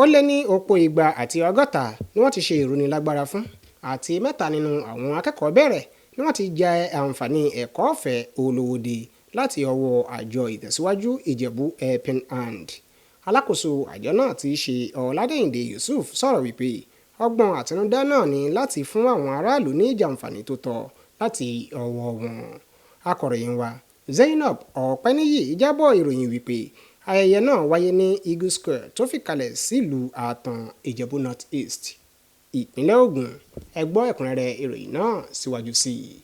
Ó lé ní opó 260 ni wọ́n ti ṣe ìrónilágbára fún, àti mẹ́ta nínú àwọn akẹ́kọ̀ọ́bẹ̀rẹ̀ ni wọ́n ti jẹ àǹfààní ẹ̀kọ́ ọ̀fẹ́ olówóde láti ọwọ́ àjọ Ìtẹ̀síwájú Ìjẹ̀bú Helping Hand. Alákòóso àjọ náà tí í ṣe Ọládẹ́yìndé Yusuf sọ̀rọ̀ wípé ọgbọ́n àtinúdá náà ní láti fún àwọn aráàlú ní jàǹfààní tó tọ́ láti ọwọ́ wọn. Akọ̀ròyìn wa Zainab Ọ̀pẹ́níyì jábọ̀ ìròyìn wípé ayẹyẹ náà wáyé ní Eagle Square tó fìkàlẹ̀ sílùú Ààtàn, Ìjẹ̀bú North East, ìpínlẹ̀ Ògùn. Ẹ gbọ́ ẹ̀kúnrẹ́rẹ́ ìròyìn náà síwájú sí i.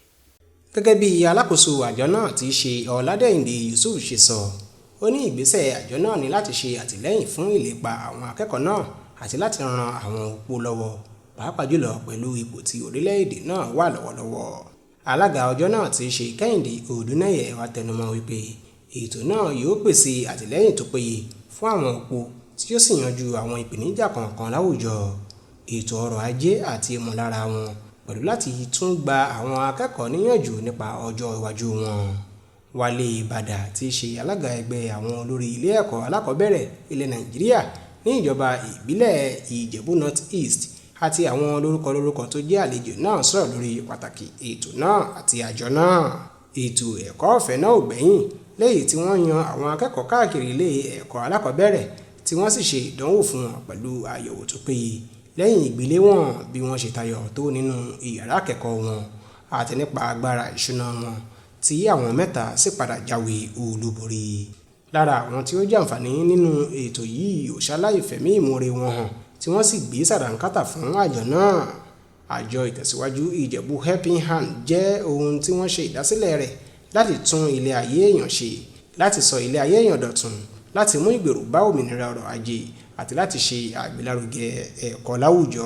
Gẹ́gẹ́ bí alákòóso àjọ náà tí í ṣe Ọládẹ́yìndé Yusuf ṣe sọ, ó ní ìgbésẹ̀ àjọ náà ní láti ṣe àtìlẹ́yìn fún ìlépa àwọn akẹ́kọ̀ọ́ náà àti láti ran àwọn opó lọ́wọ́, pàápàá jùlọ pẹ̀lú ipò tí orílẹ̀-èdè náà wà lọ́wọ́lọ́wọ́. Alága ọjọ́ náà tí í ṣe Kẹ́hìndé Odúnẹ́yẹ wá tẹnumọ́ wípé ètò náà yóò pèsè àtìlẹ́yìn tó péye fún àwọn opó tí yóò sì yanjú àwọn ìpèníjà kọ̀ọ̀kan láwùjọ, ètò ọrọ̀ ajé àti ìmọ̀lára wọn, pẹ̀lú láti tún gba àwọn akẹ́kọ̀ọ́ níyànjú nípa ọjọ́ iwájú wọn. Wálé Bàdà tí í ṣe alága ẹgbẹ́ àwọn olórí ilé ẹ̀kọ́ alákọ̀ọ́bẹ̀rẹ̀ ilẹ̀ Nàìjíríà ní ìjọba ìbílẹ̀ Ìjẹ̀bú North East àti àwọn lórúkọ-lórúkọ tó jẹ́ àlejò náà sọ̀rọ̀ lórí pàtàkì ètò náà àti àjọ náà. Ètò ẹ̀kọ́ ọ̀fẹ́ náà ò gbẹ́yìn lẹ́yìn tí wọ́n yan àwọn akẹ́kọ̀ọ́ káàkiri ilé ẹ̀kọ́ alákọ̀ọ́bẹ̀rẹ̀ tí wọ́n sì ṣe ìdánwò fún wọn pẹ̀lú àyẹ̀wò tó péye lẹ́yìn ìgbéléwọ̀n bí wọ́n ṣe tayọ tó nínú ìyàrá akẹ́kọ̀ọ́ wọn àti nípa agbára ìṣúná wọn, tí àwọn mẹ́ta sì padà jáwé olúborí. Lára àwọn tí ó jàǹfààní nínú ètò yìí ò ṣaláì fẹ̀mí ìmoore wọn hàn tí wọ́n sì gbé sàdánkátà fún àjọ náà. Àjọ Ìtẹ̀síwájú Ìjẹ̀bú Helping Hand jẹ́ ohun tí wọ́n ṣe ìdásílẹ̀ rẹ̀ láti tún ilé ayé èèyàn ṣe, láti sọ ilé ayé èèyàn dọ̀tun, láti mú ìgbèrú bá òmìnira ọrọ̀ ajé àti láti ṣe àgbélárugẹ ẹ̀kọ́ láwùjọ.